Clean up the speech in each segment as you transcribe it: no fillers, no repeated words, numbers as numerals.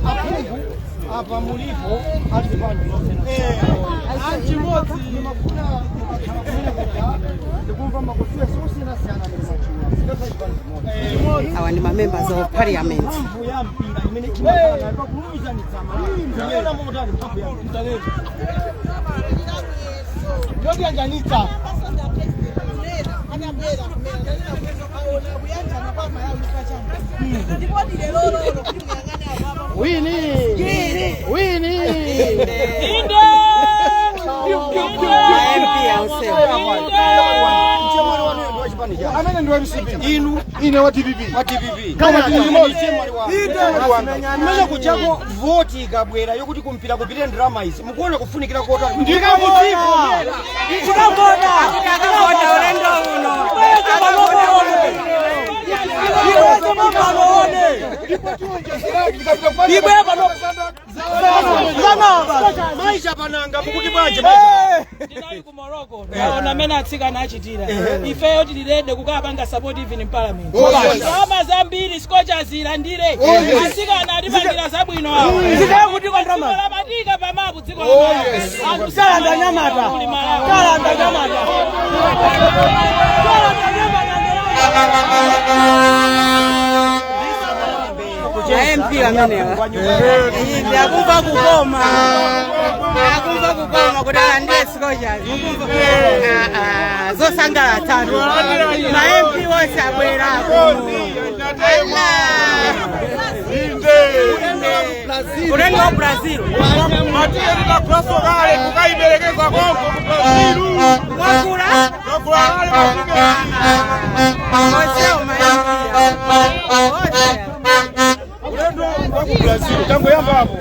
Aphungu apa mulipo azipani ndimafuna ndikumva makofiasi osiyanasiyana amene machula. Awa ndi ma members of parliament. Mphamvu ya mpira imene imakhala pakulumikizanitsa Malawi, motani mphamvu ya mpira yotiyanjanitsa? Anabwera kumene aona kuyanjana kwa Malawi kachana, ndipo lero kuti muyang'ane apapa. Wini wini. Ma MP onsewa. Amene ndi wa MCP. Inu? Ine wa DPP. Wa DPP. Kama tili limodzi. Mmene kuchako voti ikabwera yokuti kumpira kupite ndalama izi, mukuona kufunikira kotani? Ndikavota. Akavota ulendo uno. Akavota ulendo. Ibwe. Maisha pananga mukuti bwanje? Ndinali ku Morocco, naona amene atsikana achitira. Ifeyo tililede kukapanga support even in parliament. Oh, yes. Ndalama zambiri Scorchers ilandire. Oh, yes. Atsikana atipangira zabwino awo. Zikaye kuti kwa Dziko lamatika pamapu, dziko Oh, la Malawi. yes. Anthu Talanda nyamata. kuli Malawi. Talanda nyamata. Talanda nyamata. Ma MP amenewa ivi akumva kukoma, akumva kukoma kuti alandire Scorchers. Mukumva? Ah, ah, zosangalatsatu. Ma MP wonse abwera kuno. Ala, ulendo wa Brazil. Matiye titagulaso kale kukayiperekeza konko ku Brazil. Mwakula. Tagula kale matiketi. Onsewo ma MP onse. Ulendo wa ku Brazil tangoyambapo.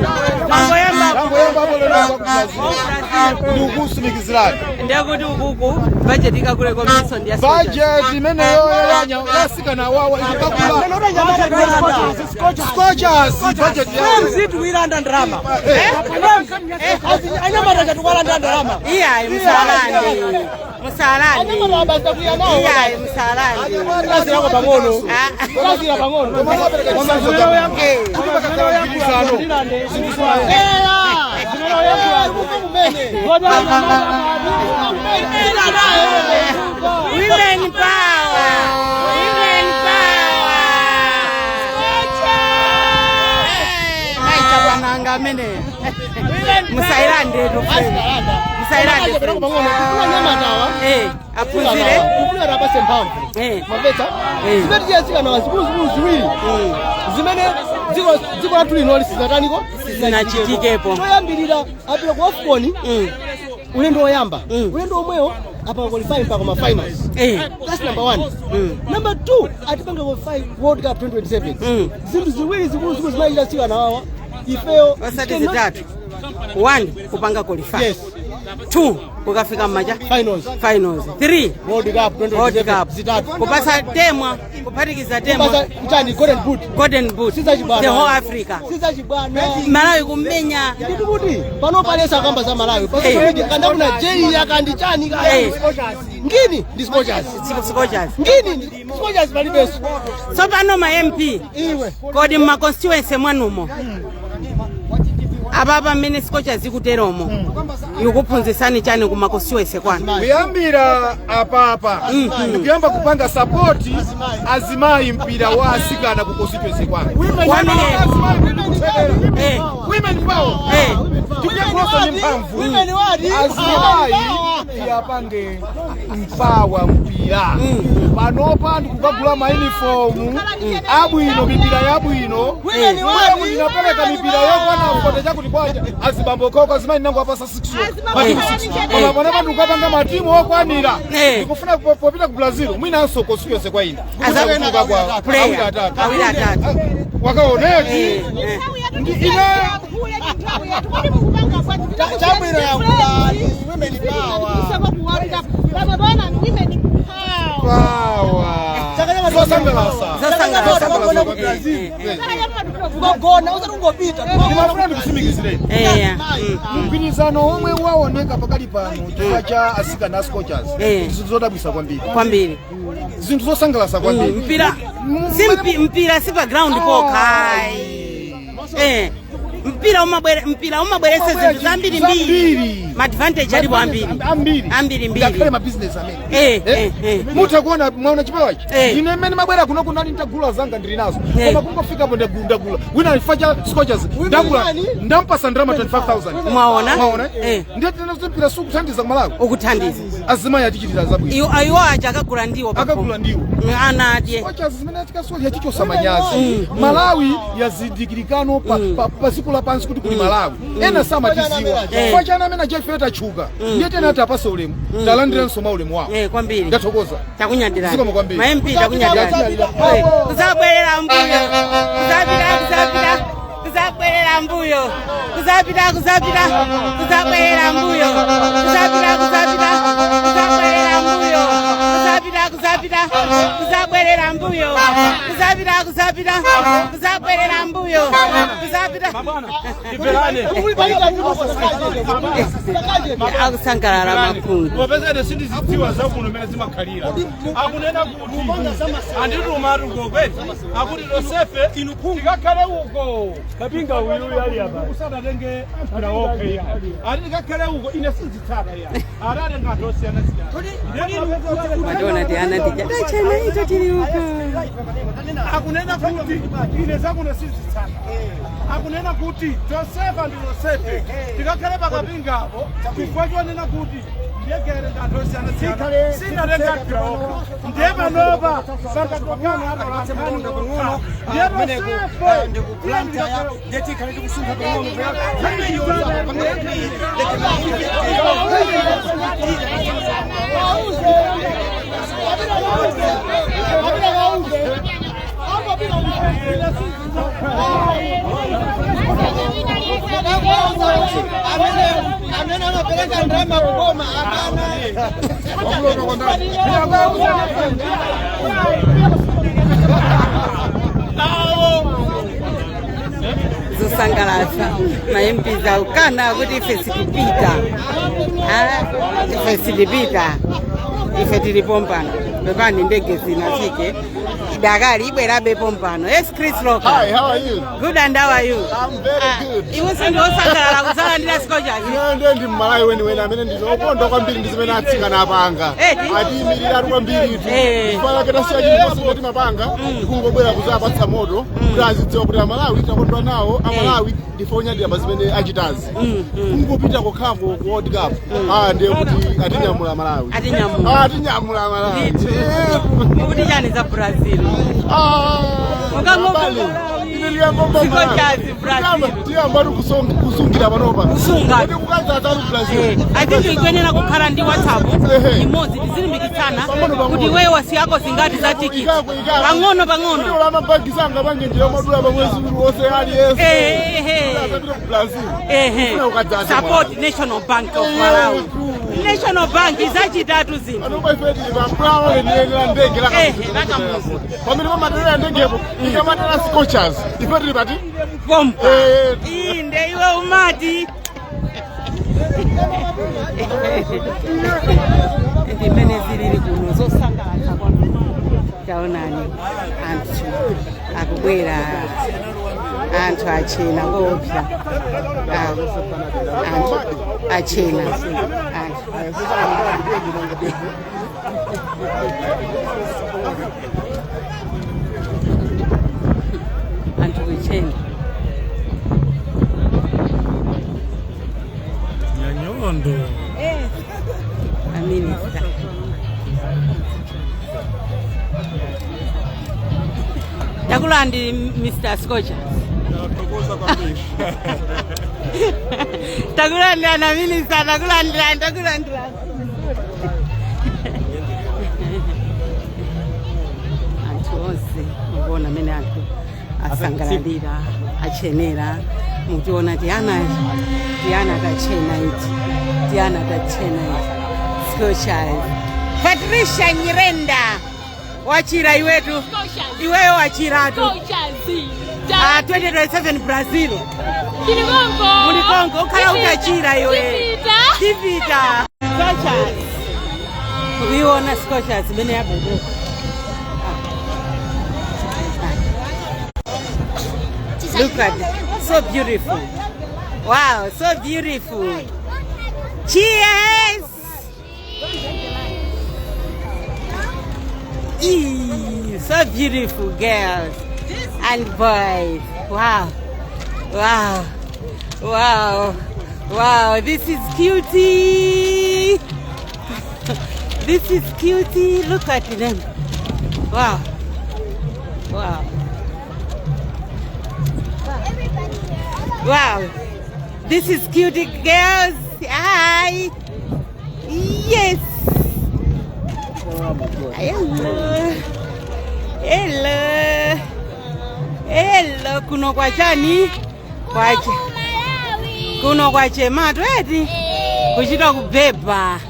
Tangoyambapo. Tangoyambapo ulendo wa ku Brazil. Ndikukusimikizirani. Ndekuti ukuku budget ikakule komiso ndi ya Scorchers. Budget imeneyo yasikana wawa ikukakula Scorchers budget yawo. Mzitu wilanda ndalama. Anyamata chatukwalanda ndalama. Iyayi, musalandi, musalandi. Anyamata abasa kuya nawo. Iyayi, musalandi. Kazirako pang'ono. Ah. Kazira pang'ono. Koma kuti pakakhala mgwirizano. Women power! Women power! Maita bwananga amene. Musailande tu. Musailande. Eh, aphunzire. Kufuna apase mphamvu. Mamvetsa? Zimene tiyazikana zikuluzikulu ziwiri zimene dziko lathu lino lisizataniko. Sizinachitikepo. Choyambirira, apita ku AFCON ulendo woyamba. Ulendo omwewo apa qualify mpaka ma finals. That's number one. Number two, atipanga qualify World Cup 2027. Zinthu ziwiri zikuluzikulu zimene tiyazikana wawa ifeyo. Osati zitatu. One, kupanga qualify. Yes. Two, kukafika mmacha Finals. Finals. Three, World Cup World 2027. Cup. Zitatu. Kupasa temwa, kuphatikiza temwa. Kupasa chani? Golden boot. Golden boot. Sizachibwana. The whole Africa. Sizachibwana. Malawi kumenya. Nditi kuti pano palesa akamba za Malawi pa social media kanda kuna jei akandi chani. Ngini ndi Scorchers. Scorchers. Ngini ndi Scorchers, palibenso. Tsopano ma MP, Iwe. kodi mma constituency mwanumo apapa mmene Scorchers ikuteromo ikuphunzitsani chani kuma constituency kwanu? Kuyambira apapa ndikuyamba kupanga support azimayi, mpira wa asikana ku constituency kwanga. 1 million. Azimayi ndikuthekera. Women power. Tikuyankhulanso ndi mphamvu. Women wadi. Azimayi tiyapange mpawa mpira. Panopa ndikukagula mayunifomu abwino, mipira yabwino. Mwe ndinapereka mipira yokwana 40 chakuti kwacha azibambo koko, azimayi nango apasa 6 matimu 6, koma panopa ndikukapanga matimu okwanira. Ndikufuna popita ku Brazil mwinanso constituency kwa ine Aza- player player atatu. Awiri atatu. Wakaoneti ndi ine. Chabwino yakulani women power. Power. Zosangalatsa. Zosangalatsa. Zosangalatsa kwambiri. Kukagona usati kungopita. Ndimafuna ndikutsimikizireni Eya. mgwirizano omwe waoneka pakali pano chifukwa cha asikana a Scorchers, zinthu zodabwitsa kwambiri. Kwambiri. Zinthu zosangalatsa kwambiri. Mpira si mpira si pa ground pokha. Mpira umabweresa zinthu zambiri mbiri. Zambiri. Ma advantage alipo ambiri. Ambiri. Ambiri mbiri. Ngakhale mabizinesi amene Eh. Mutha kuona, mwaona chipewachi? Eh. Ine mmene mabwera kuno kunali nditagula zanga ndili nazo, koma kungofikapo ndagula wina chifukwa cha Scorchers ndagula, ndampasa ndalama 25,000. Mwaona? Mwaona? Eh. Ndiye tinazo, mpira sukuthandiza kumalawi? Ukuthandiza. Azimayi atichitira zabwino. Iwo iwo aja akagula ndiwo pa Akagula ndiwo. Ana adye. Scorchers zimene atikasoli yachichosa manyazi. Malawi yazindikirikano pa dziko lapansi kuti kuli Malawi. Ena samatiziwa. Chifukwa chani amene achaifere tachuka, ndiye tena ati apase ulemu, talandirenso ma ulemu wawo. Eh, kwambiri. Ndathokoza. Takunyadirani. Zikomo kwambiri. Ma MP, takunyadirani. Kuzabwerera mbuyo, kuzapita, kuzapita, kuzabwerera mbuyo, kuzapita, kuzapita, kuzabwerera mbuyo, kuzapita, kuzapita, kuzabwerera mbuyo, kuzapita, kuzapita, kuzabwerera mbuyo, kuzapita, kuzapita, kuzabwerera mbuyo, kuzapita. Akusangalala makhungu. Popeza sindizidziwa zakuno mene zimakhalira, akunena kuti andituma atukokweti akuti tosefe tikakhale uko Kapinga uyu ali apa. Usadatenge mpira wokhe ya ati tikakhale uko, ine sinzitsata ya ati atenga anthu osiyanasiyana. Mationa tiana tija tachena ito tili uko. Akunena kuti ine zakuno sinzitsata, akunena kuti tosefa ndi tosefe tikakhale pakapingapo chifukwa chonena kuti ndiyegere ndi anthu osiyanasiyana, sinatenga mpira wokha. Ndiye panopa sangatokana atolankhani, ndiye tosefe. Ndetikhale tikusuntha pang'ono. Amene amapereka ndalama kukoma akana. Zosangalatsa. Ma MPs akukana kuti ife sitipita. Ah, ife sitipita, ife tili pompano. Pepani, ndege zinafike idakali ibwerabe pompano. Yes, Chris Rocker. Hi, how are you? Good, and how are you? I'm very good. Iwenso ndiosangalala kuzalandira Scorchers? Ine ndiye ndi Mmalawi weniweni amene ndinokondwa kwambiri ndi zimene atsikana apanga. Eti? Atiyimirira kwambiri itu. Eh. Chifukwa chake tasiya chilichonse chimene timapanga ndikungobwera kuzapatsa moto kuti azidziwa kuti Amalawi takondwa nawo. Amalawi ndife onyadira pa zimene achitazi. Kungopita kokhako ku World Cup, ah, ndiye kuti atinyamula Malawi. Atinyamula. Ah, atinyamula Malawi. Ndithu. Mukuti chani za Brazil? Ah, Ukangomva abale, Malawi. ine ndiyangomva Scorchers, Brazil. Tiyamba kusungira panopa. Kusunga. Kuti kukadzaza Brazil. I think ikuyenera kukhala ndi WhatsApp Ehe. imodzi, tizilimbikitsana Pang'ono, pang'ono. kuti iweyo wasiyako zingati za tikiti. Ikako, ikako. Pang'ono Kuti pang'ono. olama bagi sanga pange njira umadula pa mwezi uliwonse aliyense. Ehe. Asapite ku Brazil. Ehe. Kufuna ukadzaza. Support National Bank of Malawi. National Bank izachitatu zinthu. Panopa ife tili pabwalo lenileni la ndege la Ehe, la Kamuzu. Pamene pamaterera ndegepo, ikamatera Scorchers, ife tili pati? Pompa. Eh. Inde, iwe umati ndimene zilili kuno, zosangalatsa kwambiri. Taonani anthu akubwera, anthu achena koopsa. Ah, anthu achena, anthu. Anthu kuchena. Nyanyondo. A minister. Takulandi, Mr. Scorcher. Ndathokoza kwambiri. Takulandirana, minister, takulandirani, takulandirani. Anthu onse mukuona amene anthu asangalalira, achenera. Mutiona tiana, tiana tachena iti, tiana tachena iti. Scorchers. Patricia Nyirenda. Wachira iwetu. Iweyo wachiratu. Ah, 2027 Brazil. Mulikongo ukhala utachira iwe. Tipita. Scorchers. Kuiona Scorchers imene yabwebweka. Look at it. So beautiful. Wow, so beautiful. Cheers! Eee, so beautiful girls and boys. Wow. Wow. Wow. Wow. This is cutie. This is cutie. Look at them. Wow. Wow. Wow. This is cutie girls. Hi. Yes. Hello. Hello. Hello. Kuno kwa chani? Kwache. Kuno kwa chemato eti? Kuchita kubeba.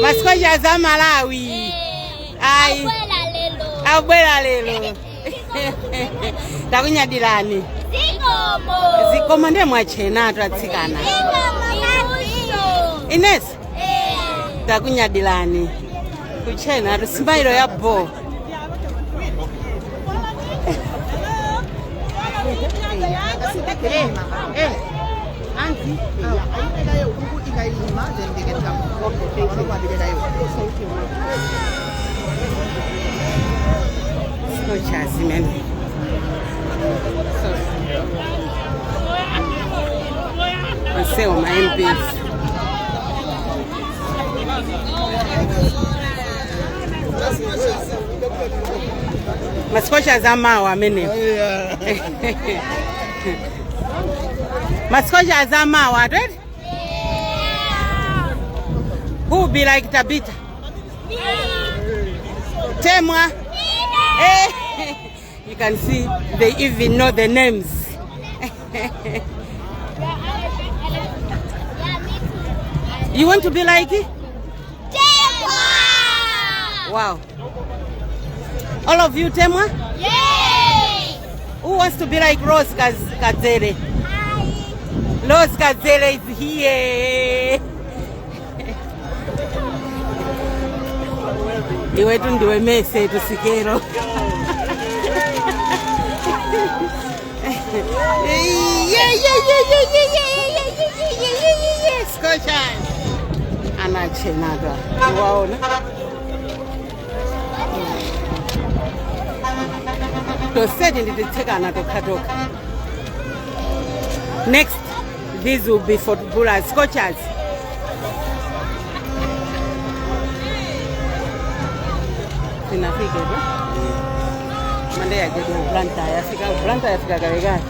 Masikocha za Malawi. Ai. Abwera lero. Takunyadirani. Zikoma ndiye mwachenatu atsikana. Ines. Takunyadirani. Kuchena smile ya bo. Scorchers imene. Onsewo ma MPs. Ma Scorchers amawa amenewo. Ma Scorchers amawa, right? Who will be like Tabitha? Temwa? Eh, you can see they even know the names. You want to be like it? Temwa! Wow. All of you, Temwa? Yes! Who wants to be like Rose Kadzere? Rose Kadzere is here. Iwetu ndiwe mese tusikero. Yeah. Scorchers. Anachenada. Waona. Toseti ndititsekana tokha. Next, these will be footballers, Scorchers. Sinafike ba? Mande ya jedu Blantyre yafika Blantyre yafika kalekale.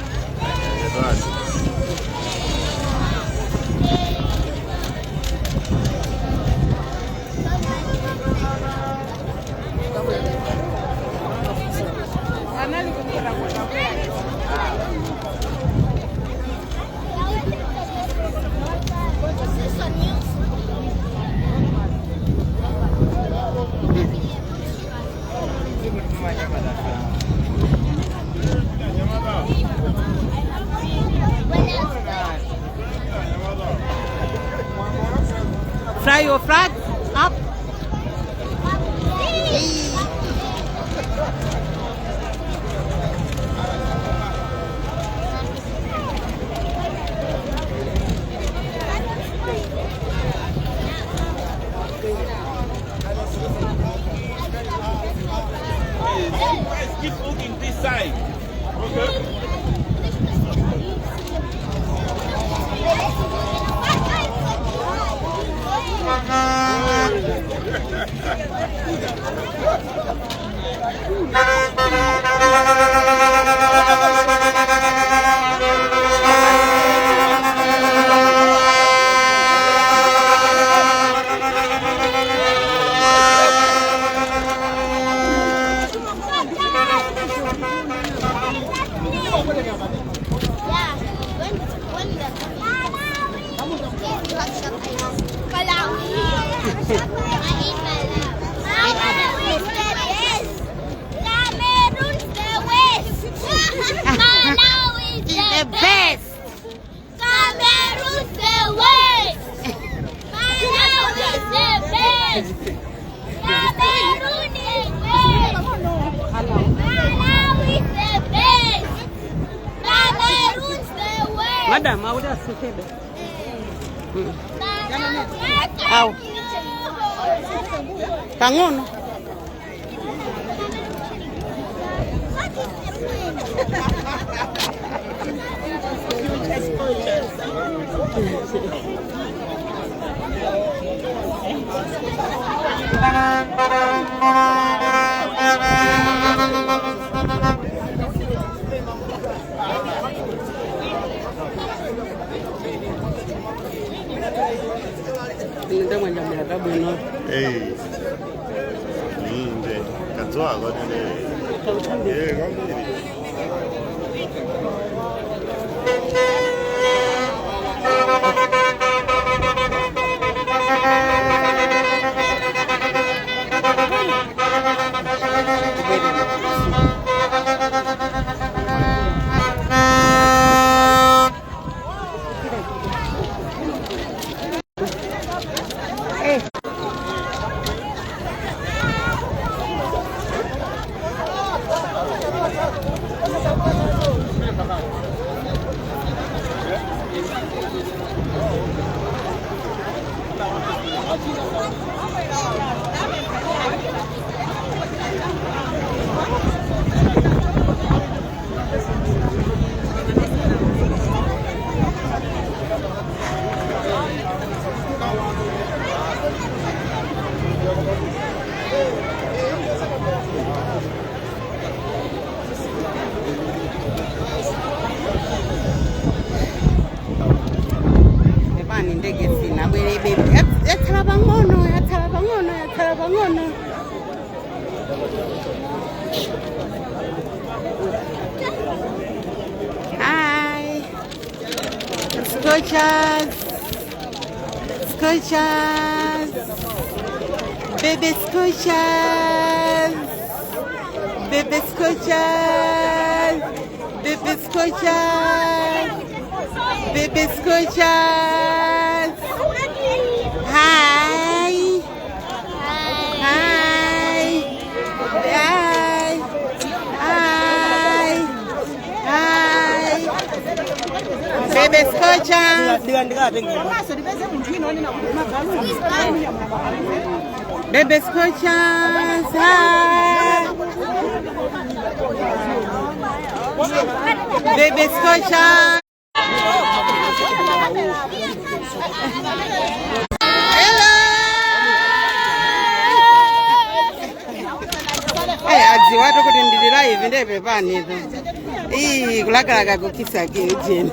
Fly your flag up. Guys, keep looking this side. Okay. Yeah, when the Malawi. Madam akuti asuthebe. Awu. Pang'ono. Ndamwanyamira kabwino. Hey. Inde. Kadzuwa kodi. Eh, kwambiri. Epani ndege sina bwerebe. Yatsala pang'ono, yatsala pang'ono, yatsala pang'ono. Hi. Scorchers. Scorchers. Baby Scorchers. Baby Scorchers. Baby Scorchers. Baby Scorchers. Hi. Hi. Hi. Hi. Hi. Baby Scorchers. Baby Scorchers. Hi. Baby Scorchers. Hello. Hey, adziwatu kuti ndili live ndepe panizo. Ii kulakalaka kukisa kijeni.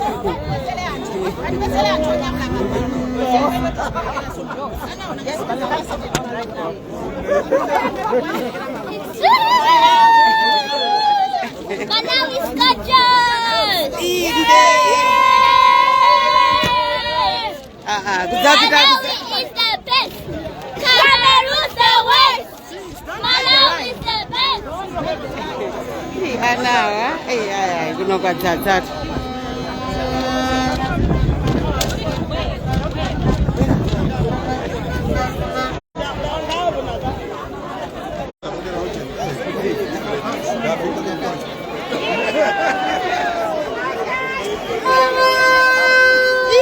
Malawi Scorchers! Inde. Ah ah, kudzapita. Malawi is the best! Cameroon the worst! Malawi is the best! Ii, anawa. Ei, ai ai, kuno kwadzadzatu.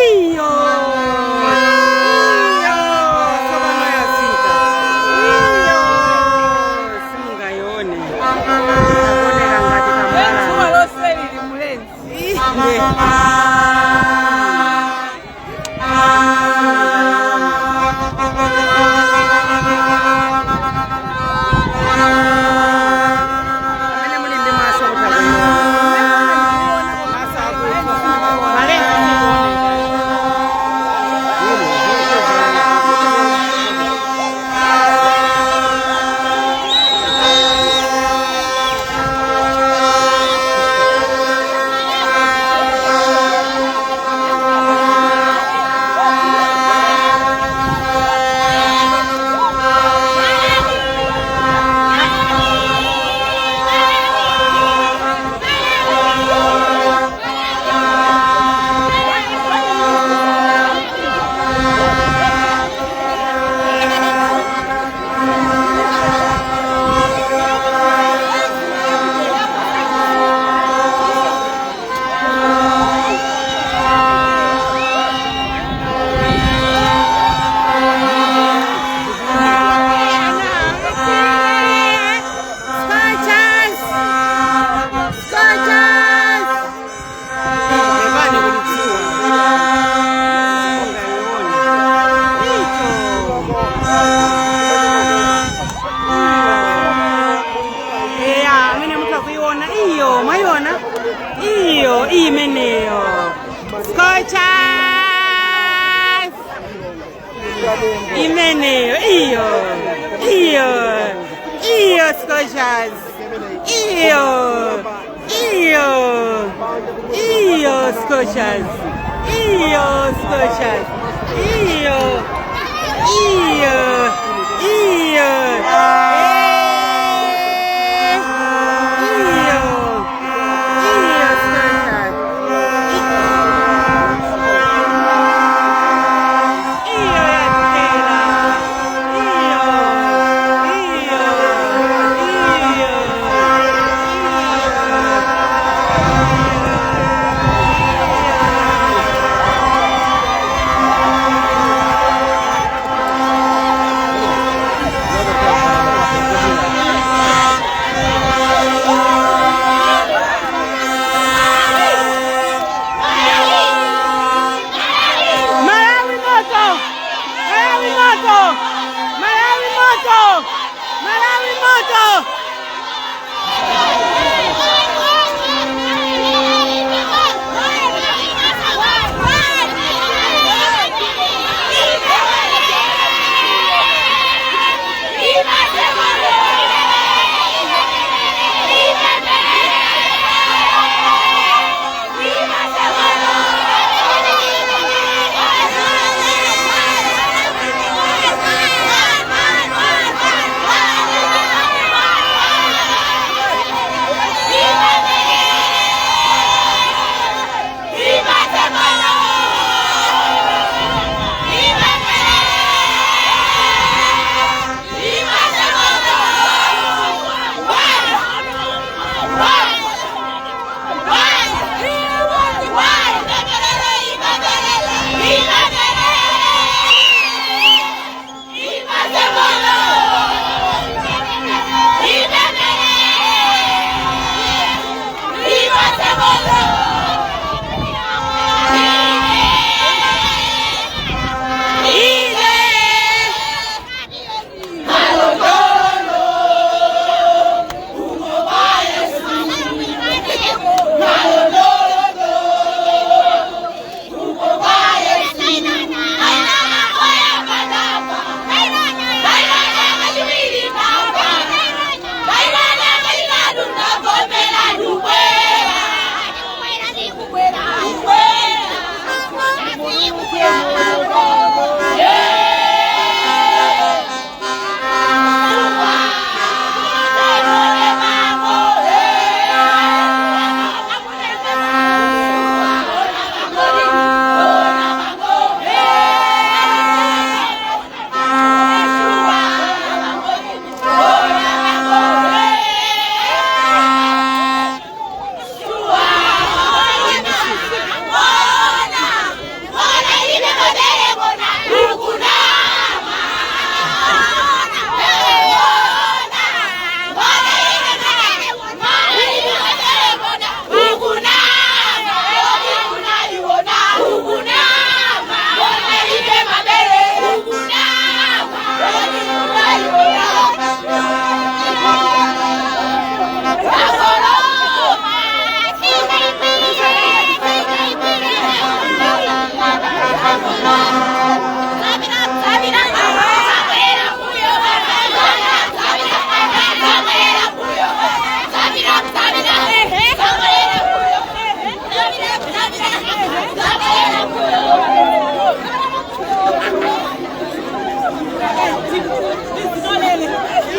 Iyo. Iyo. Tsopano yafika. Iyo. Simungaione. Akuoneka ngati kambalame. Dzuwa lonse lili mulenzi. Iyo mwayiona iyo imeneyo Scorchers imeneyo iyo iyo iyo Scorchers iyo iyo iyo Scorchers iyo Scorchers iyo iyo iyo eh, iyo iyo Scorchers iyo yatela iyo iyo iyo. Malawi moto! Malawi moto! Malawi moto! Malawi moto!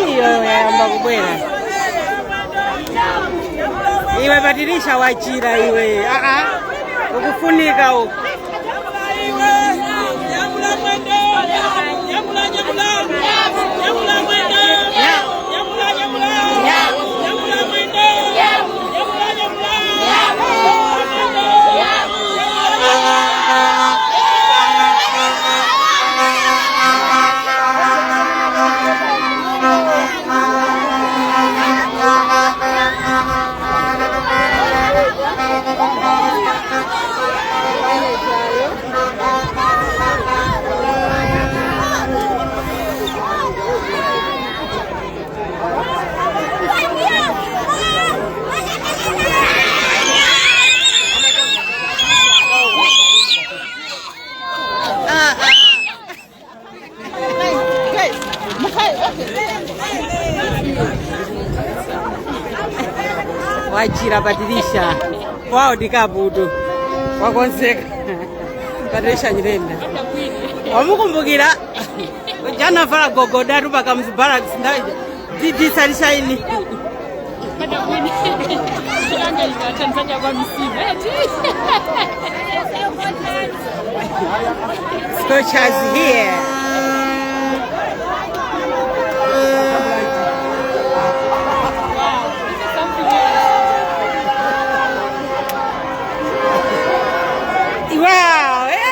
Iyo yayamba kubwera. Iwe badilisha wachira iwe. Ah, ukufunika uku. Wachira Patricia. World Cup tu. Wakonzeka. Patricia Nyirenda. Wamukumbukira jana vala gogoda tu paka mzibaraks ndaja. Didi salishaini. Scorchers here. Wow! Hey!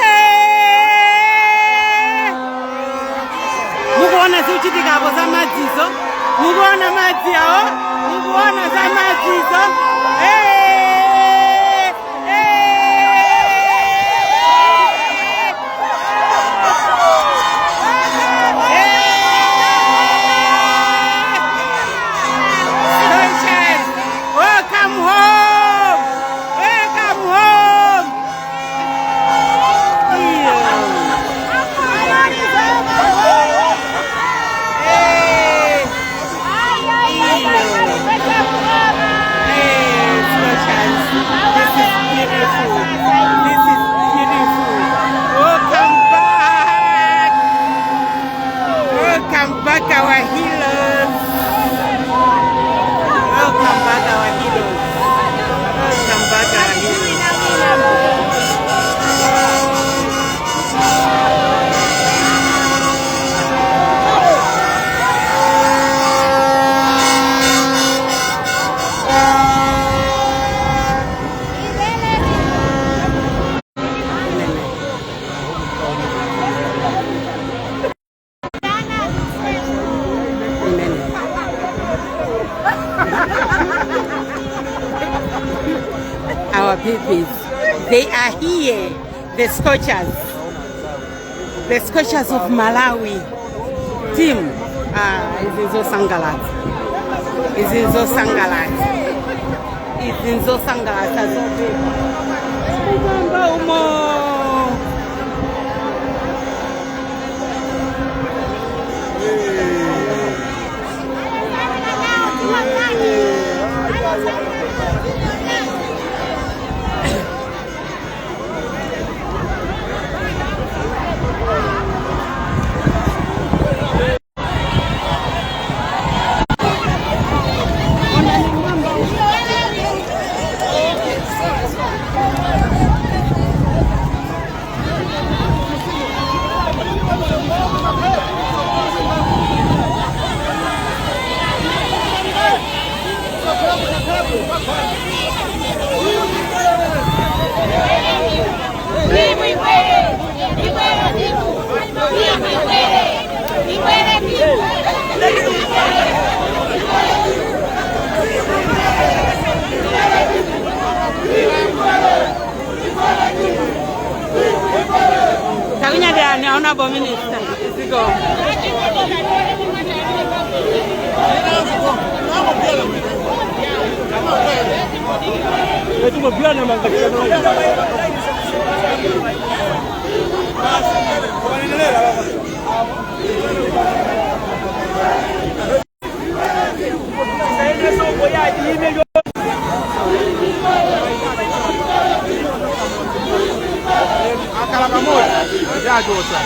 Mukuona zikuchitika apo za madzizo, mukuona madzi awo, mukuona za madzizo. Hey! Hey! Scorchers, welcome home! Welcome home! Yeah. Hey. Hey, Scorchers. This is beautiful. This is beautiful. Welcome back. Welcome back, our heroes. Welcome back, our heroes. Welcome back, our heroes. Amen. Our babies, they are here, the Scorchers, the Scorchers of Malawi team. Ah, izi nzosangalatsa, izi nzosangalatsa, izi nzosangalatsa zopepa kumwamba umo. Takunyadirani, Honorable Minister. Ziko. Akala pamoja yajosa.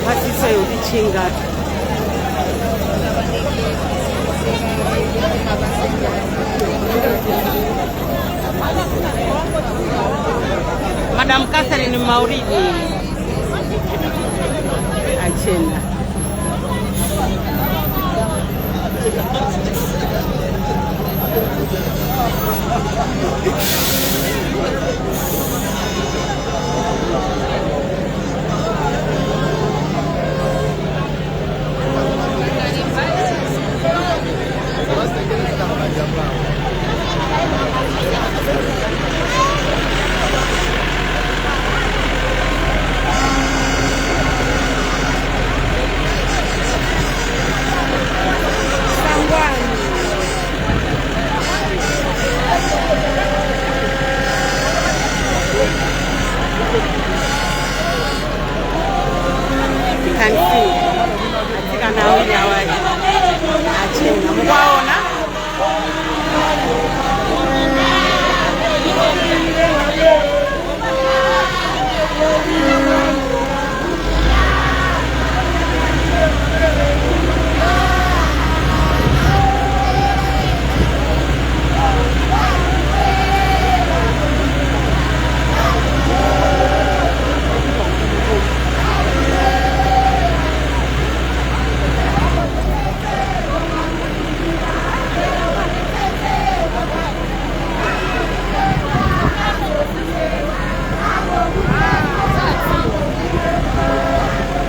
Pasiso yokuchinga. Madam Catherine Mauridi achena. You can see atsikana awiri awayi achena mukuwaona.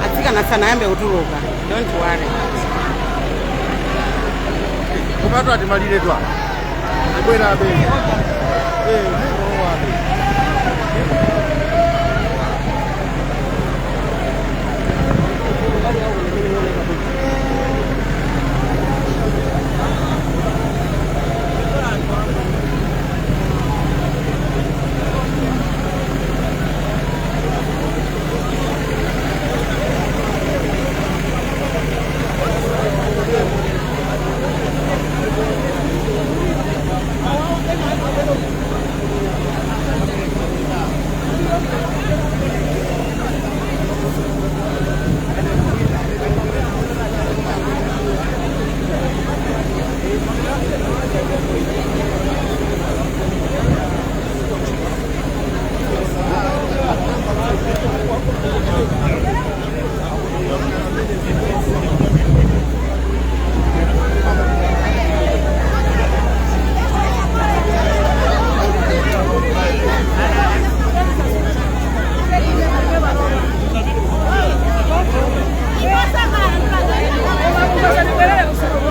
Atsikana sanayambe kutuluka, don't worry. Komatu atimalire twa. Abwera abe. Eh, abe.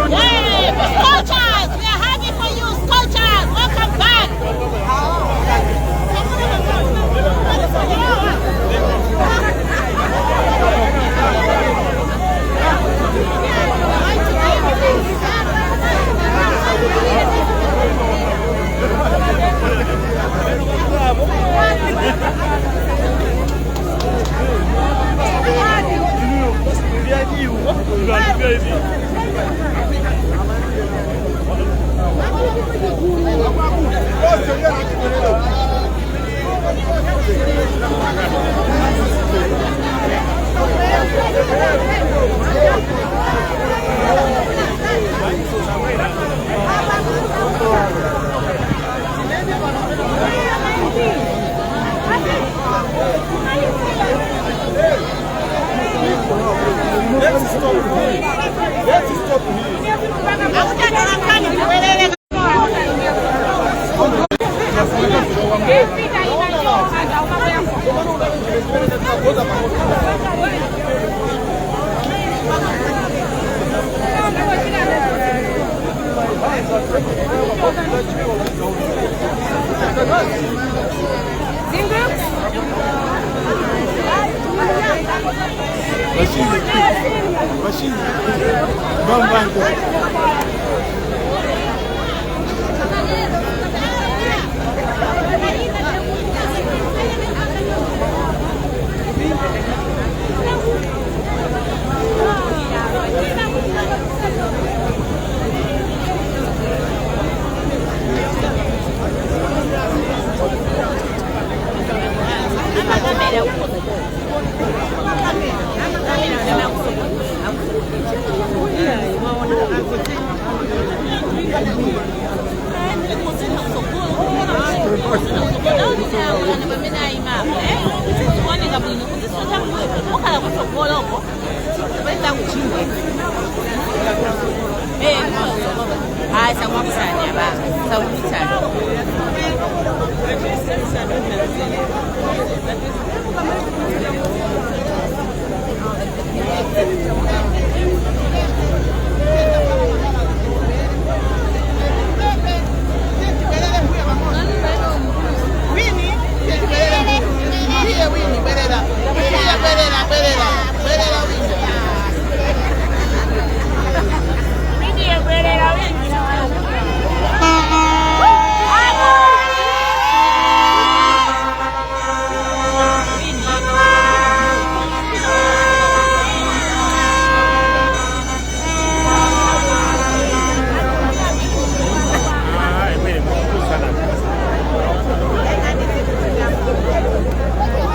Hey, Scorchers! We are happy for you, Scorchers! Welcome back! Let's stop here. Let's stop here.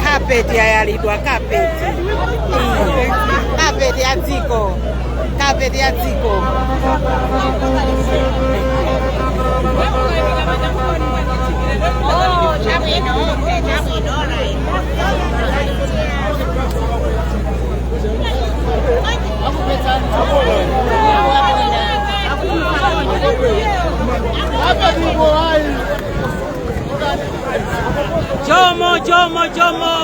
Kapeti yayalidwa kapeti. Kapeti ya dziko, kapeti ya dziko. Jomo, Jomo, Jomo.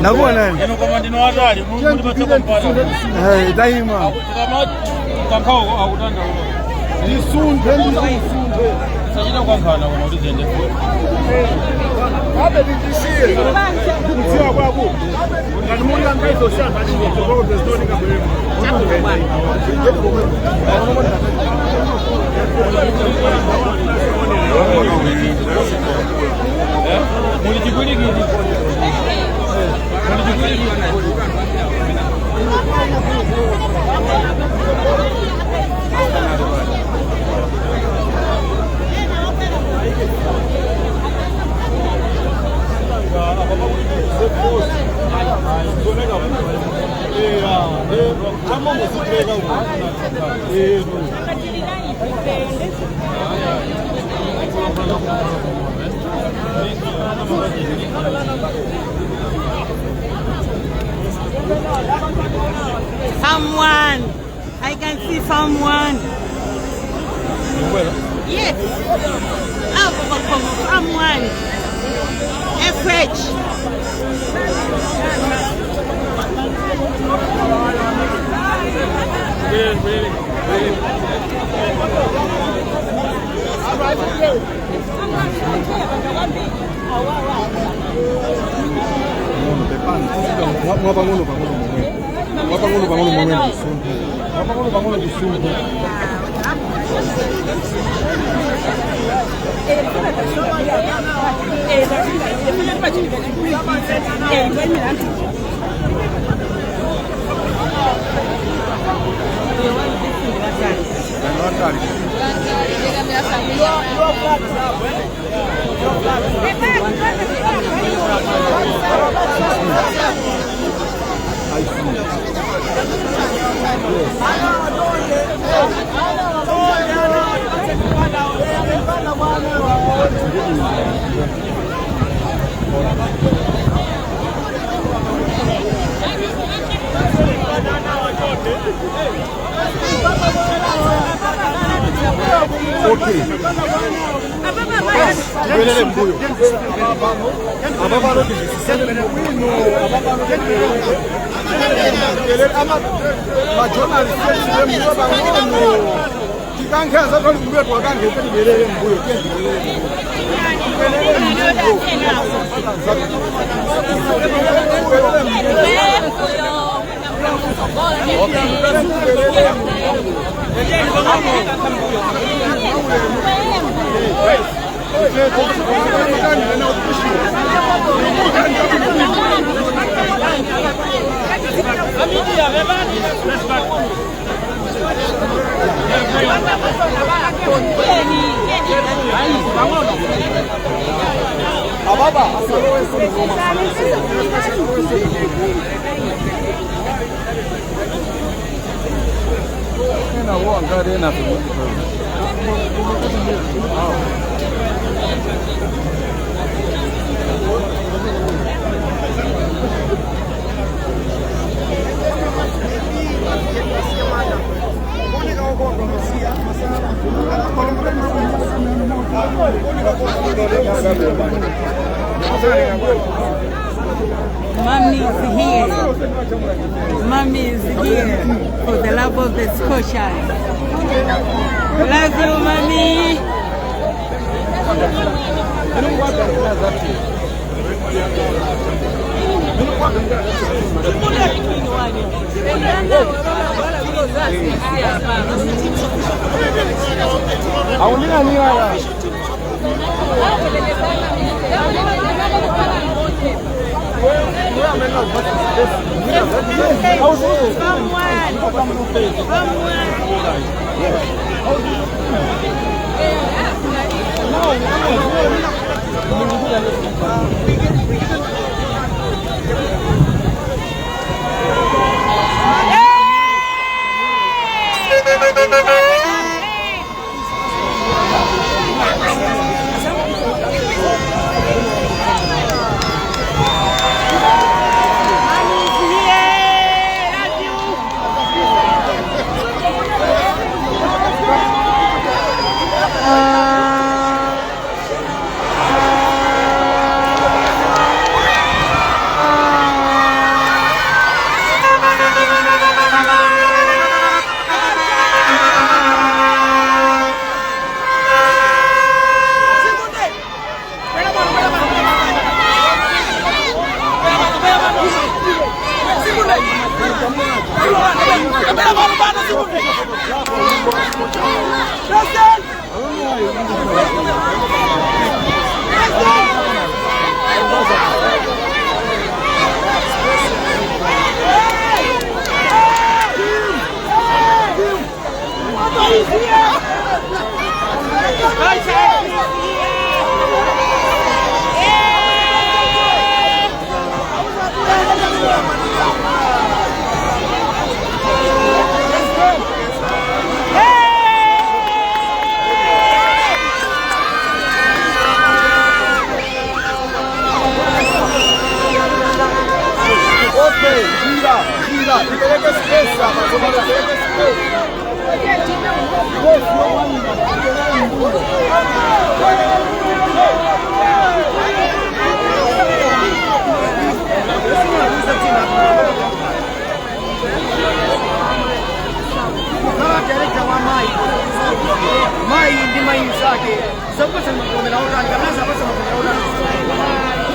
Nakuwa nani? Daima. Someone. I can see someone. Yes. Someone. FH. Mwapang'ono pang'ono momwe, mwapang'ono pang'ono momwe ndisungu, mwapang'ono pang'ono ndisungu. Okay. Tibwerere mbuyo. Ababalo bwino, ababalo ama majournalist mbuyo bang'ono. Tikankhe azatoli mbuyo twakankhe tibwerere mbuyo, tibwerere mbuyo. Mommy is here. Mommy is here for the love of the Scorchers. Love you, Mommy. Kukhala director wa mayi, mayi ndi mayi zake, zakupatsa makomera otani kapena zapatsa makomera otani?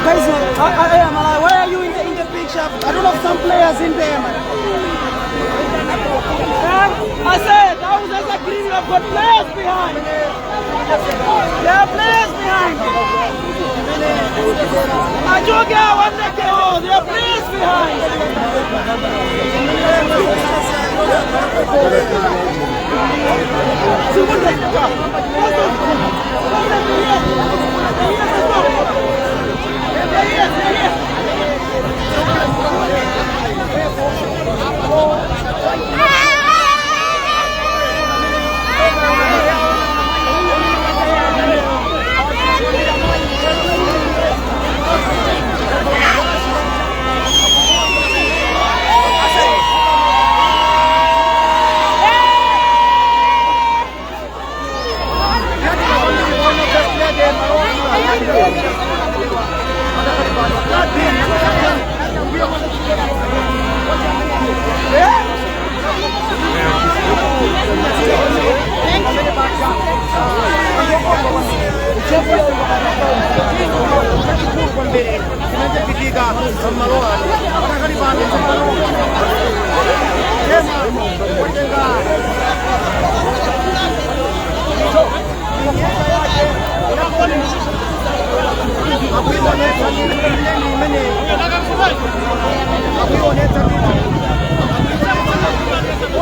Guys, Malai, why are you in the picture? I don't have some players in there, man. I said, that was as a green, you have got players behind. There are players behind. Ajoga, one there are players behind. Chinachitika mmalo ano pakakali pano, tsopano tema watenga akuionetsa imene akuionetsa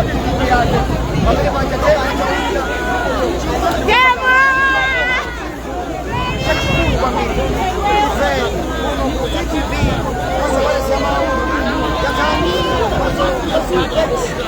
ndithu yake pamene paja chawina chachikulu kwambiri. Ife kuno ku TTV pasawalesi ya mawu ya Times ya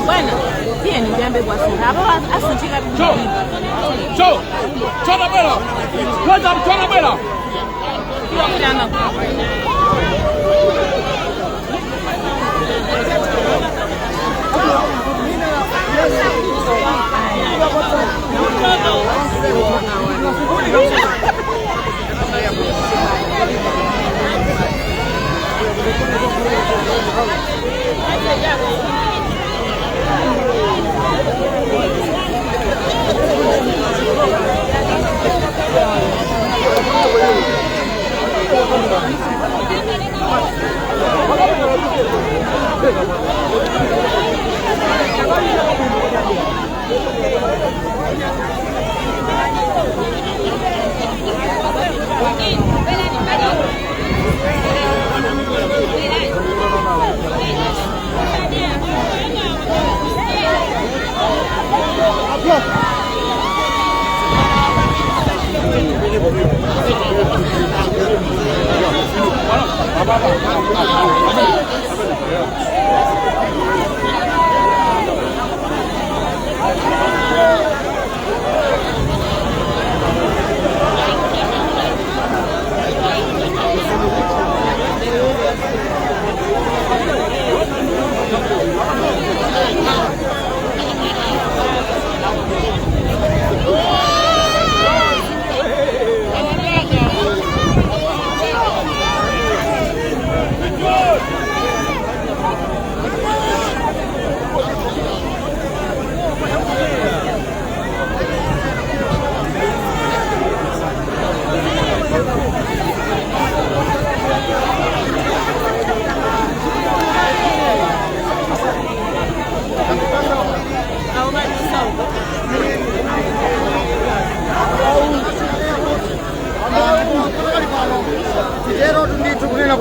Bwana, tiye ndiyambe kwasuntha apo asunthika. Cho! Chona bwera! Chona, chona bwera! Tiyana.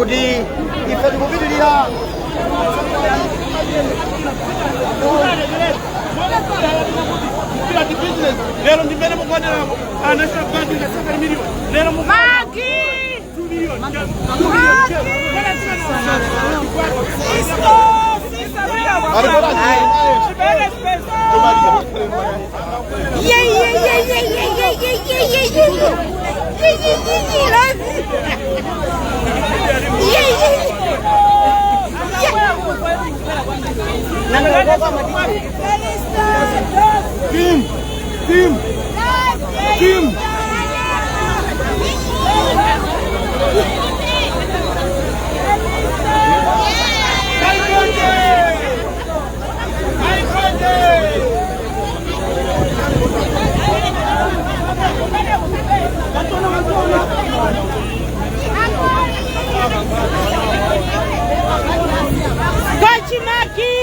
Kuti ife tikupitirira. Lero ndimene mukuoneramo a National Bank nga 7 million lero. Magi! 2 million. Sisto, sisto, Yeah, yeah, yeah, yeah, yeah, yeah, yeah, yeah, yeah, yeah. Yeah, yeah, yeah, yeah, love. Yeah, yeah, yeah. Team, team, team. Coach Maki!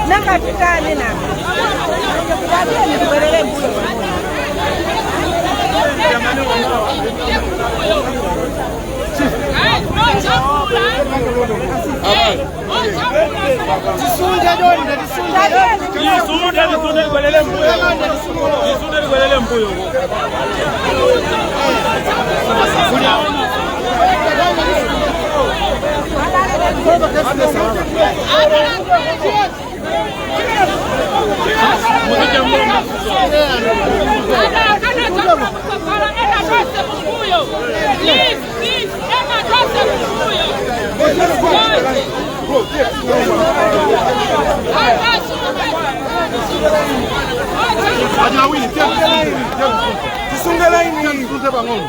Nakatitani na tatiyeni tibwerere mbuyo. Tisunde donde, tisunde. Tisunde, tisunde libwelele mbuyo. Tisunde libwelele mbuyo. Please, please, ena tose mbuyo. Tisunge laini. Tisunge pang'ono.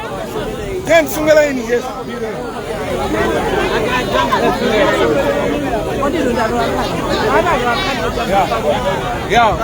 Ten, tisunge laini. Yes. Yeah.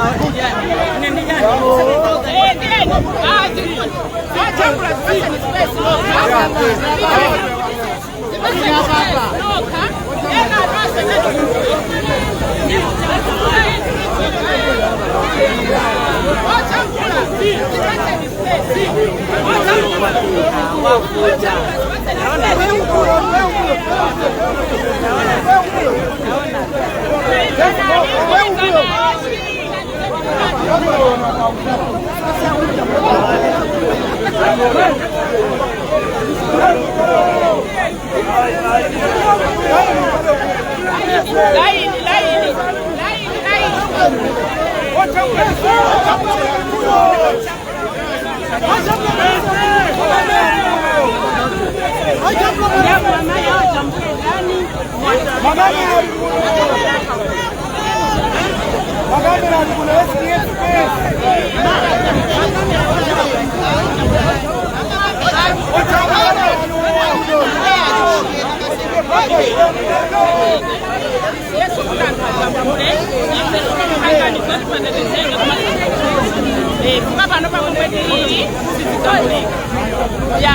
Laini, laini, laini, laini. Makamera ali kuno SPS. Pano pamwe tili sizitambulika ya.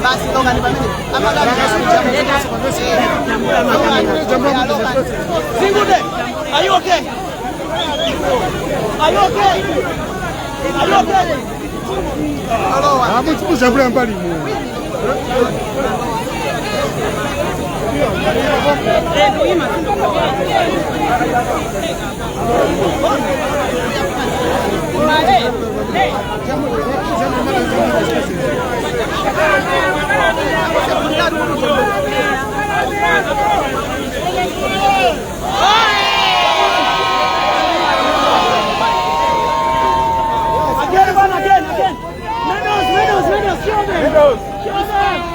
Basi toka ni pamene. Zingude, are you okay? Are you okay? Are you okay? Amuchipuzakula mbali mu. Again, one, again, again. Menos, menos, menos. Kill them. Kill them.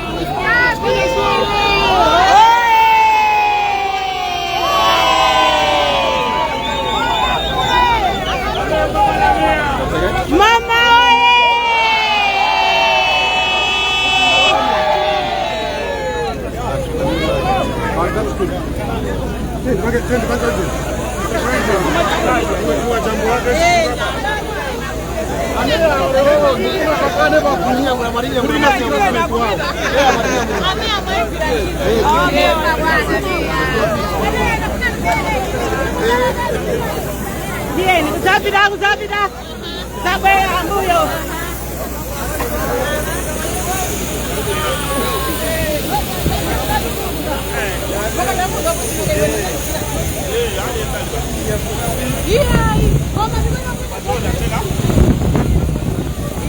Tiyeni kuzapita kuzapita kuzabwera mbuyo.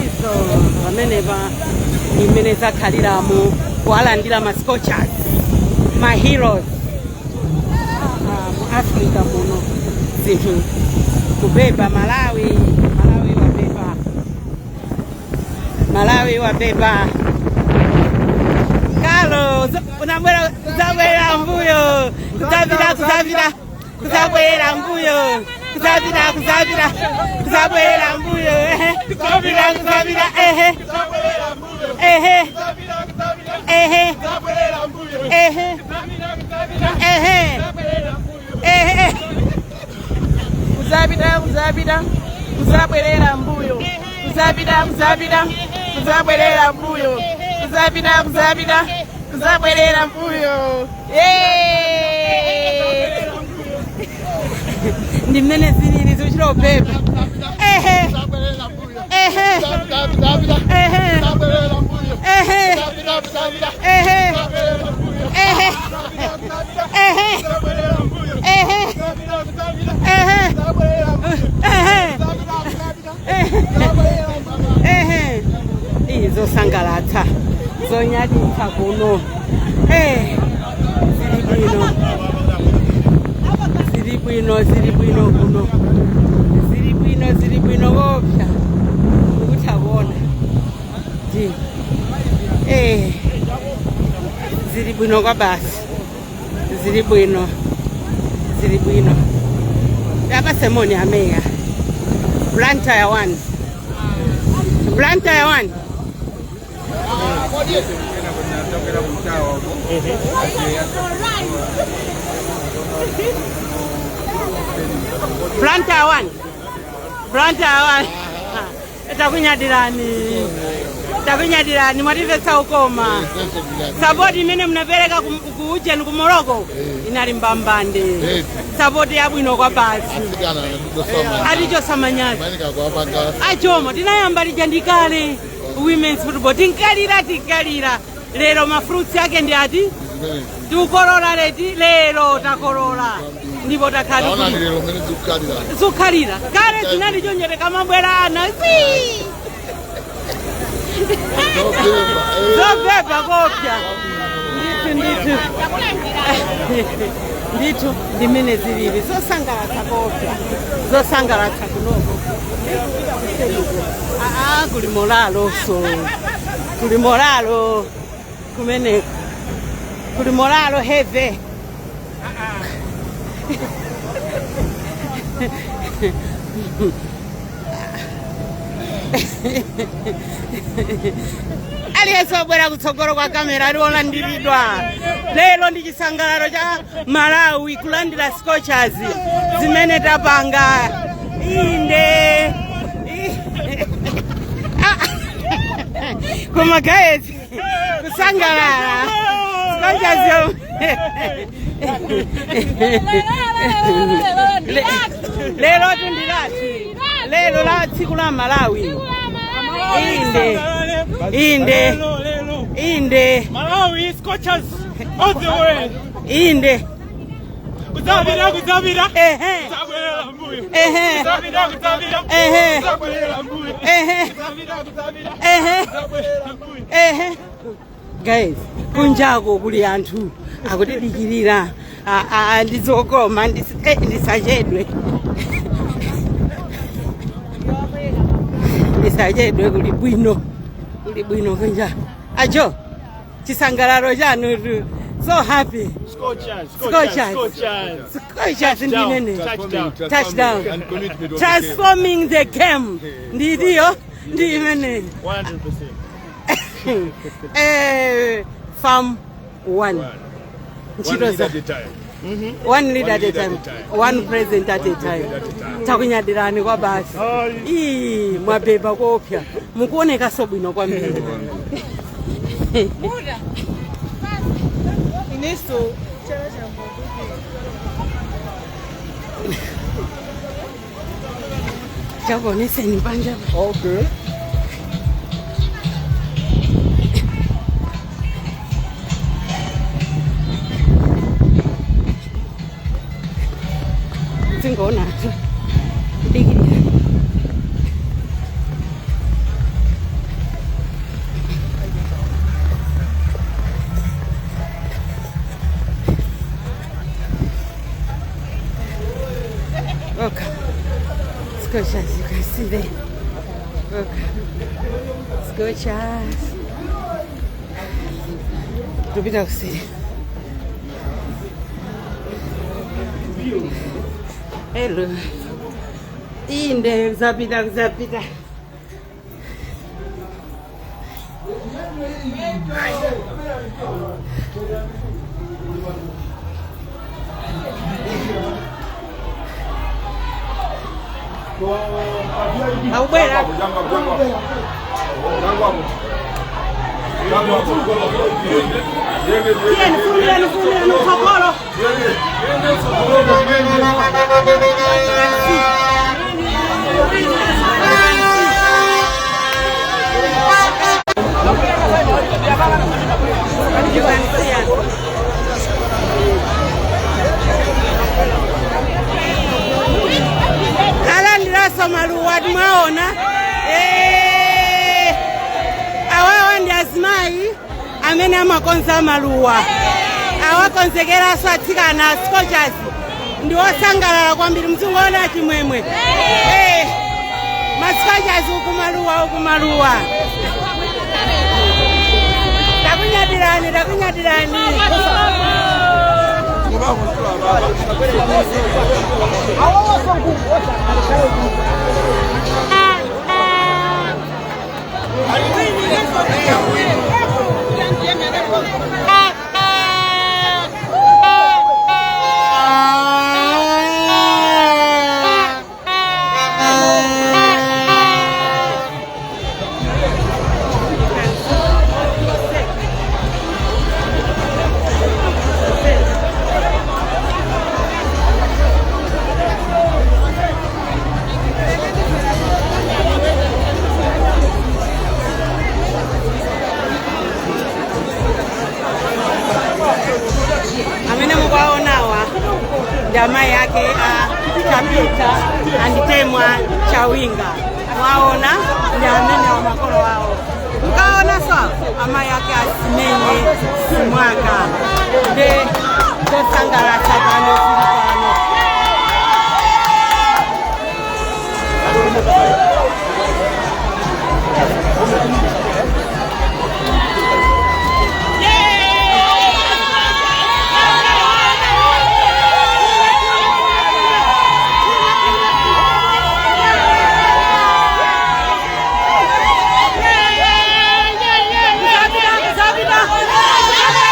Izo pamenepa imene zakhaliramo kuwalandira ma Scorchers, ma heroes. Ah, mu Africa muno zinthu kubeba. Malawi, Malawi wabeba, Malawi wabeba. Kalo unabwera kuzabwera mbuyo, kuzapita kuzapita kuzabwera mbuyo, kuzapita kuzapita kuzabwera mbuyo, ehe, kuzapita kuzapita, ehe ehe ehe ehe ehe ehe. Kuzapita kuzapita kuzabwerera mbuyo, kuzapita kuzapita kuzabwerera mbuyo, kuzapita kuzapita kuzabwerera mbuyo. Yeah! Ndi mmene zilili zikuchita ubeba. Ehe ehe ehe ehe ehe ehe ehe ehe ehe ehe ehe. Iyi zosangalatsa, zonyaditsa kuno. Zili bwino, zili bwino, zili bwino kuno, zili bwino, zili bwino kopsa ukutha kuona ndi zili bwino kwa basi, zili bwino, zili bwino. Apa semoni ameya Blantyre 1, Blantyre 1. Blantyre 1, Blantyre 1. Takunyadirani, takunyadirani, mwatimvetsa ukoma. Support imene munapereka ku ujeni ku Morocco inali mbambande, support yabwino kwa basi, atichosa manyazi. Achomo tinayamba lija ndikale women's football, tinkalira tinkalira, lero ma fruits yake ndi ati tikukolola leti, lero takolola ndipo takhala zikukhalira. Kale zinali chonjere kamabwera ana si zobeba kopya. Ndithu ndithu ndithu ndimene zilili zosangalatsa kopya, zosangalatsa kunoko. Aa, kuli moralo, so kuli moralo kumeneko, kuli moralo heavy. Aliyense wabwera kutsogolo kwa kamera aliwolandiridwa. Lero ndi chisangalalo cha Malawi kulandira Scorchers zimene tapanga. Inde koma guys, kusangalala Scorchers lero tundilati lero la tsiku la Malawi. Inde inde inde. Malawi Scorchers all the way. Inde. Kuzabira kuzabira. Ehe. Kuzabwera mbuyo. Ehe. Kuzabira kuzabira. Ehe. Kuzabwera mbuyo. Ehe. Kuzabira kuzabira. Ehe. Kuzabwera mbuyo. Ehe. Guys, kunjako kuli anthu akutidikirira. Ndizokoma, ndisachedwe, ndisachedwe. Kuli bwino, kuli bwino kunja. Acho chisangalalo chanu tu, so happy. Scorchers. Scorchers. Scorchers. Scorchers ndinene. Touchdown. Touchdown. Transforming the game ndidiyo ndi imeneyi. 100%. Farm 1. Ntchito za one leader at a time, one president at a time. Takunyadirani kwa basi. Ii, mwabeba kopya, mukuonekaso bwino kwambiri. Ineso Chakuoneseni panja. Okay. Tingoona tu kudikirira. Welcome. Scorchers, you can see there. Welcome. Scorchers. Tupita kusiri. Hello. Inde zapita zapita. Aubwera. Tiyeni fulirani fulirani utsogolo. You can see it. Alandiraso maluwa mwaona. Awawa ndi azimayi amene amakonza maluwa, awakonzekeraso atsikana Scorchers, ndi osangalala kwambiri. Mzingoona chimwemwe. Ma Scorchers uku maluwa, uku maluwa. Takunyadirani, takunyadirani. Amene mukuwaonawa ndi amayi ake a Chapita anditemwa Chawinga. Mwaona, ndi amene wa makolo awo. Mukaona so amayi ake asimenye Simwaka ndi zosangalatsa pano zili pano. Zapita, zapita.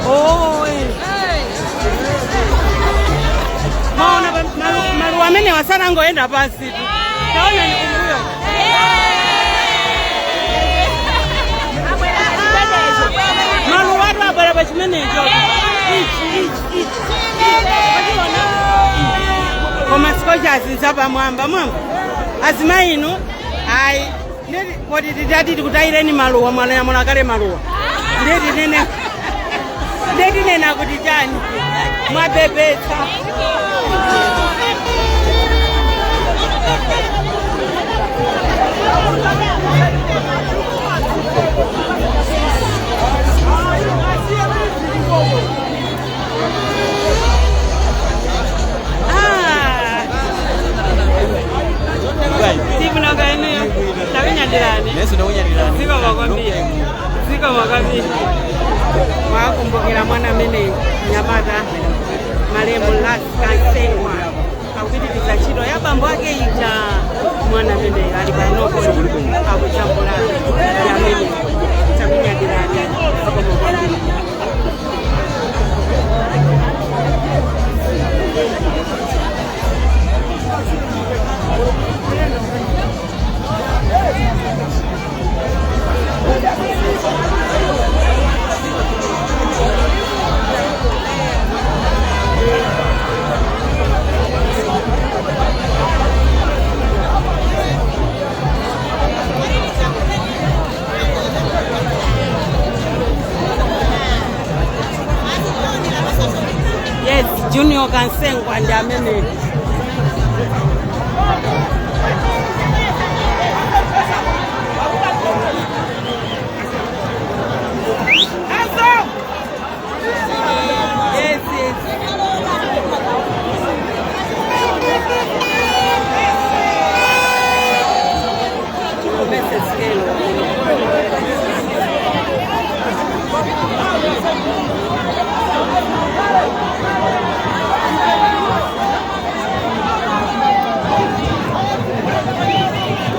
Oh, eh. Maona maluwa amene wasanangoenda pansi tu. Taona ni kumbuyo. Maluwa atu abwera pa chimenecho. Ichi, ichi, ichi. Wachiona? Koma Scorchers nzapamwamba mwamba. Azimayi inu, ayi, ndeti kodi titati tikutayireni maluwa, mwananyamula kale maluwa. Ndeti nene ndeti nena kuti chani mwabebetsa. Kwambiri mwakumbukira mwana ameneyu, nyamata malemu Las Kansengwa, akupitiriza ntchito ya bambo ake ija. Mwana ameneyu ali panopo akujambula amene takunyadirani. Zikomo kwambiri. Yes, Junior Kansengwa ndi amene. Yes. Message scale.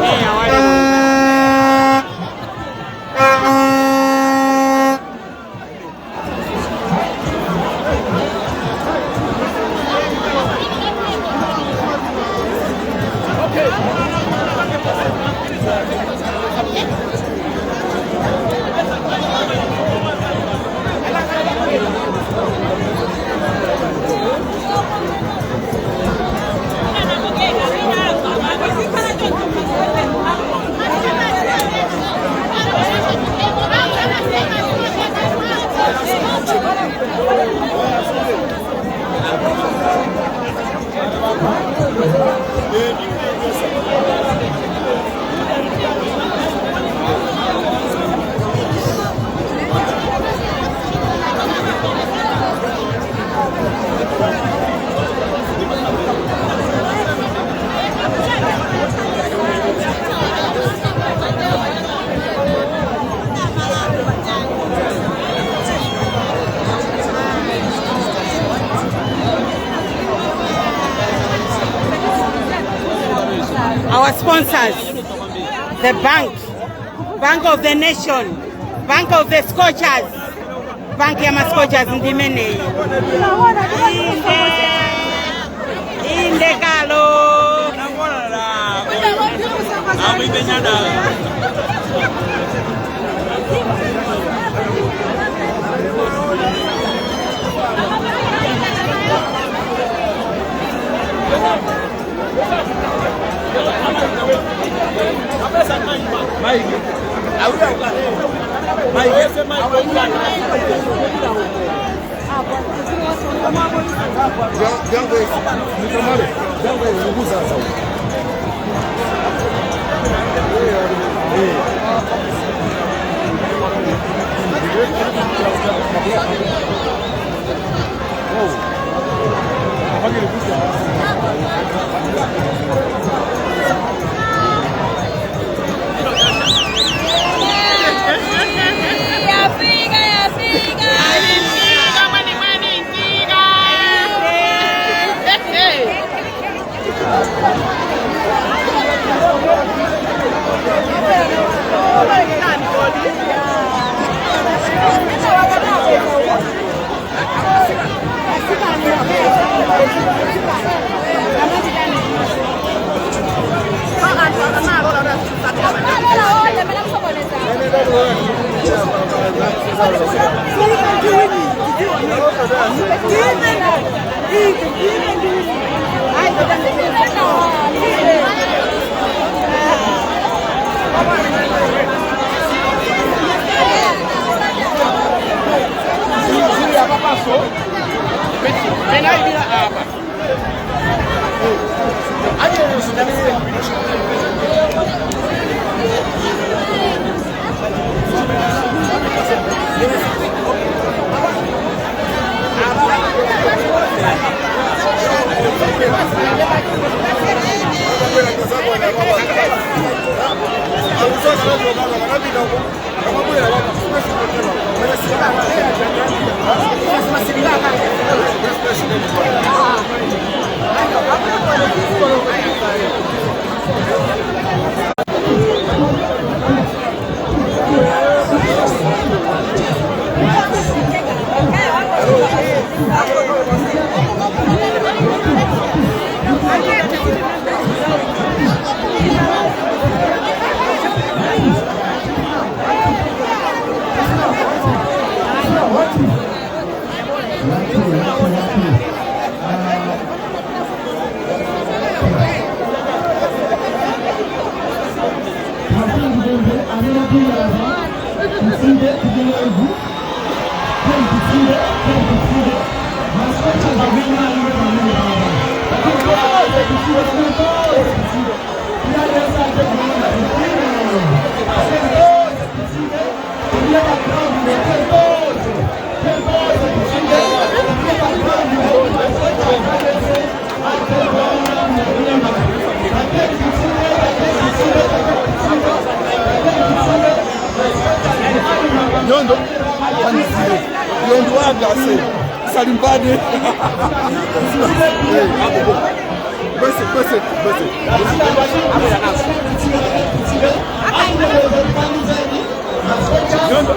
Yeah, wale. Our sponsors, the bank, Bank of the Nation, Bank of the Scorchers, Bank ya Scorchers ndimeneyi. Inde, inde kalo. Yafika, yafika. Ifika mwani mwani ifika. Nyondo Nyondo wanga se salimbane. Bese bese bese. Nyondo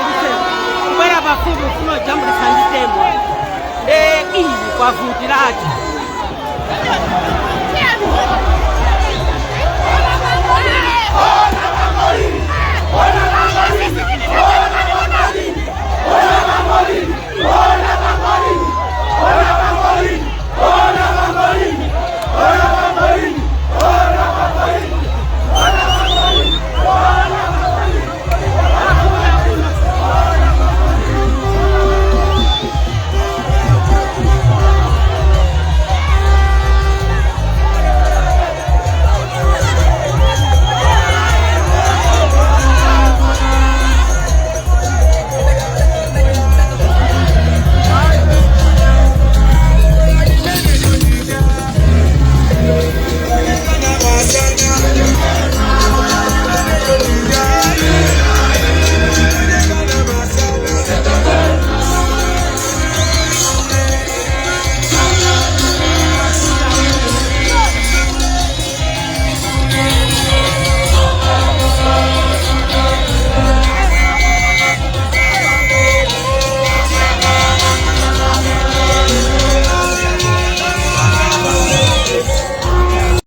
Ndikutseka kubwera pafupi ufuna ujambulisa ndi Tembo, nde iyi kwavutiratu.